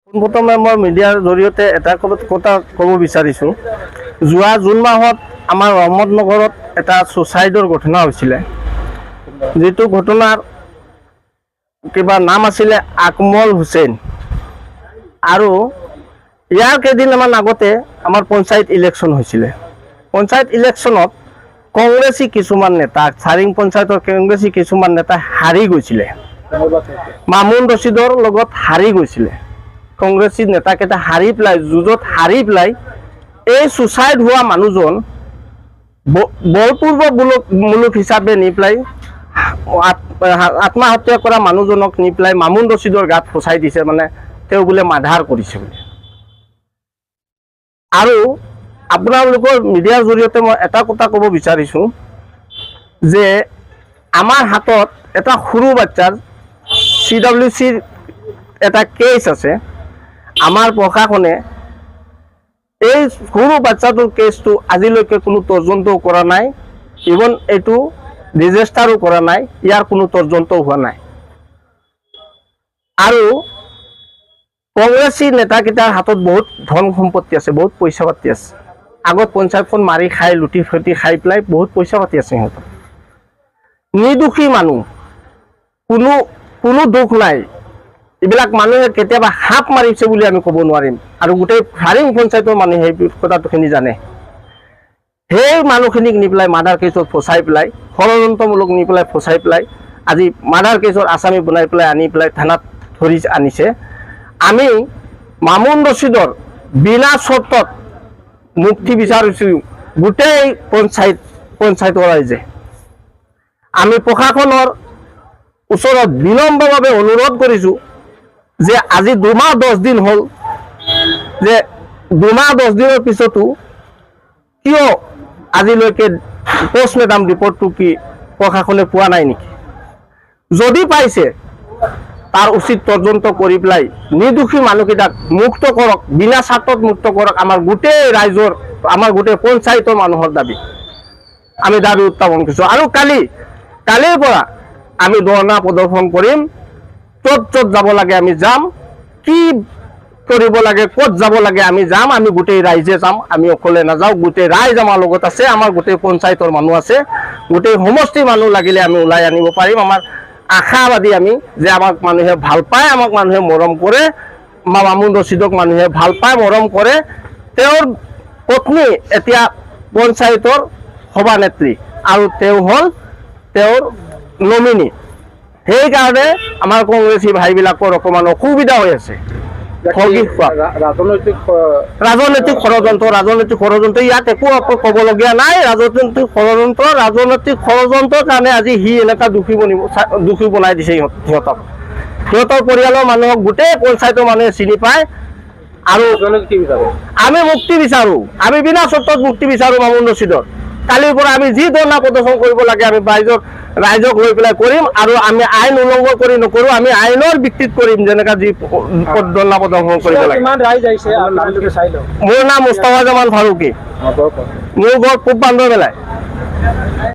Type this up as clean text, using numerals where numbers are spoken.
পোনপ্ৰথমে মই মিডিয়াৰ জৰিয়তে এটা কথা ক'ব বিচাৰিছোঁ। যোৱা জুন মাহত আমাৰ ৰহমতনগৰত এটা ছুচাইডৰ ঘটনা হৈছিলে, যিটো ঘটনাৰ কিবা নাম আছিলে আকমল হুছেইন। আৰু ইয়াৰ কেইদিনমান আগতে আমাৰ পঞ্চায়ত ইলেকশ্যন হৈছিলে। পঞ্চায়ত ইলেকশ্যনত কংগ্ৰেছী কিছুমান নেতা, চাৰিং পঞ্চায়তৰ কংগ্ৰেছী কিছুমান নেতা হাৰি গৈছিলে, মামুন ৰচিদৰ লগত হাৰি গৈছিলে। কংগ্ৰেছী নেতাকেইটা হাৰি পেলাই, যুঁজত হাৰি পেলাই এই ছুচাইড হোৱা মানুহজন বলপূৰ্বক মূলক হিচাপে নি পেলাই আত্মহত্যা কৰা মানুহজনক নি পেলাই মামুন ৰচিদৰ গাত ফচাই দিছে, মানে তেওঁ বোলে মাৰ্ডাৰ কৰিছে বোলে। আৰু আপোনালোকৰ মিডিয়াৰ জৰিয়তে মই এটা কথা ক'ব বিচাৰিছোঁ যে আমাৰ হাতত এটা সৰু বাচ্চাৰ চিডাব্লিউচিৰ এটা কেছ আছে। আমাৰ প্ৰশাসনে এই সৰু বাচ্চাটোৰ কেছটো আজিলৈকে কোনো তদন্তও কৰা নাই, ইভন এইটো ৰেজিষ্টাৰো কৰা নাই, ইয়াৰ কোনো তদন্তও হোৱা নাই। আৰু কংগ্ৰেছী নেতাকেইটাৰ হাতত বহুত ধন সম্পত্তি আছে, বহুত পইচা পাতি আছে। আগত পঞ্চায়তখন মাৰি খাই, লুটি ফুটি খাই পেলাই বহুত পইচা পাতি আছে সিহঁতৰ। নিৰ্দোষী মানুহ, কোনো কোনো দোষ নাই। এইবিলাক মানুহে কেতিয়াবা সাপ মাৰিছে বুলি আমি ক'ব নোৱাৰিম। আৰু গোটেই চাৰিং পঞ্চায়তৰ মানুহে সেই কথাটোখিনি জানে। সেই মানুহখিনিক নি পেলাই মাৰ্ডাৰ কেছত ফচাই পেলাই, ষড়যন্ত্ৰমূলক নি পেলাই ফচাই পেলাই আজি মাৰ্ডাৰ কেছৰ আছামী বনাই পেলাই আনি পেলাই থানাত ধৰি আনিছে। আমি মামুন ৰচিদৰ বিনা চৰ্তত মুক্তি বিচাৰিছোঁ। গোটেই পঞ্চায়তৰ ৰাইজে আমি প্ৰশাসনৰ ওচৰত বিনম্ৰভাৱে অনুৰোধ কৰিছোঁ যে আজি 2 মাহ 10 দিন হ'ল, যে 2 মাহ 10 দিনৰ পিছতো কিয় আজিলৈকে পষ্টমৰ্টেম ৰিপৰ্টটো কি প্ৰশাসনে পোৱা নাই নেকি? যদি পাইছে, তাৰ উচিত তদন্ত কৰি পেলাই নিৰ্দোষী মানুহকেইটাক মুক্ত কৰক, বিনা স্বাৰ্থত মুক্ত কৰক। আমাৰ গোটেই ৰাইজৰ, আমাৰ গোটেই পঞ্চায়তৰ মানুহৰ দাবী, আমি দাবী উত্থাপন কৰিছোঁ। আৰু কালিৰ পৰা আমি ধৰ্ণা প্ৰদৰ্শন কৰিম। য'ত য'ত যাব লাগে আমি যাম, কি কৰিব লাগে, ক'ত যাব লাগে আমি যাম। আমি গোটেই ৰাইজে যাম, আমি অকলে নাযাওঁ। গোটেই ৰাইজ আমাৰ লগত আছে, আমাৰ গোটেই পঞ্চায়তৰ মানুহ আছে, গোটেই সমষ্টিৰ মানুহ লাগিলে আমি ওলাই আনিব পাৰিম। আমাৰ আশাবাদী আমি যে আমাক মানুহে ভাল পায়, আমাক মানুহে মৰম কৰে। বা মামুন ৰচিদক মানুহে ভাল পায়, মৰম কৰে। তেওঁৰ পত্নী এতিয়া পঞ্চায়তৰ সভানেত্ৰী আৰু তেওঁ হ'ল তেওঁৰ নমিনী। সেইকাৰণে আমাৰ কংগ্ৰেছী ভাইবিলাকৰ অকণমান অসুবিধা হৈ আছে ঠগি খোৱা। ৰাজনৈতিক ৰাজনৈতিক ষড়যন্ত্ৰ, ৰাজনৈতিক ষড়যন্ত্ৰ, ইয়াত একো আকৌ ক'বলগীয়া নাই। ৰাজনৈতিক ষড়যন্ত্ৰ, ৰাজনৈতিক ষড়যন্ত্ৰৰ কাৰণে আজি সি এনেকুৱা দোষী বনিব, দোষী বনাই দিছে সিহঁতক। সিহঁতৰ পৰিয়ালৰ মানুহক গোটেই পঞ্চায়তৰ মানুহে চিনি পায় আৰু আপোনালোকে কি বিচাৰে? আমি মুক্তি বিচাৰো। আমি বিনা চৰ্তত মুক্তি বিচাৰো মামুন ৰচিদৰ। কালিৰ পৰা আমি যি ধৰ্ণা প্ৰদৰ্শন কৰিব লাগে আমি ৰাইজক লৈ পেলাই কৰিম। আৰু আমি আইন উলংঘন কৰি নকৰোঁ, আমি আইনৰ ভিত্তিত কৰিম, যেনেকা যি ধৰ্ণা প্ৰদৰ্শন কৰিব লাগে। কিমান ৰাইজ আহিছে, আপোনাৰ নামটো চাই লওক। মোৰ নাম মুস্তাফা জামান ফাৰুকী। অঁ, কওক। মোৰ ঘৰ পূব বান্দৰবেলাই।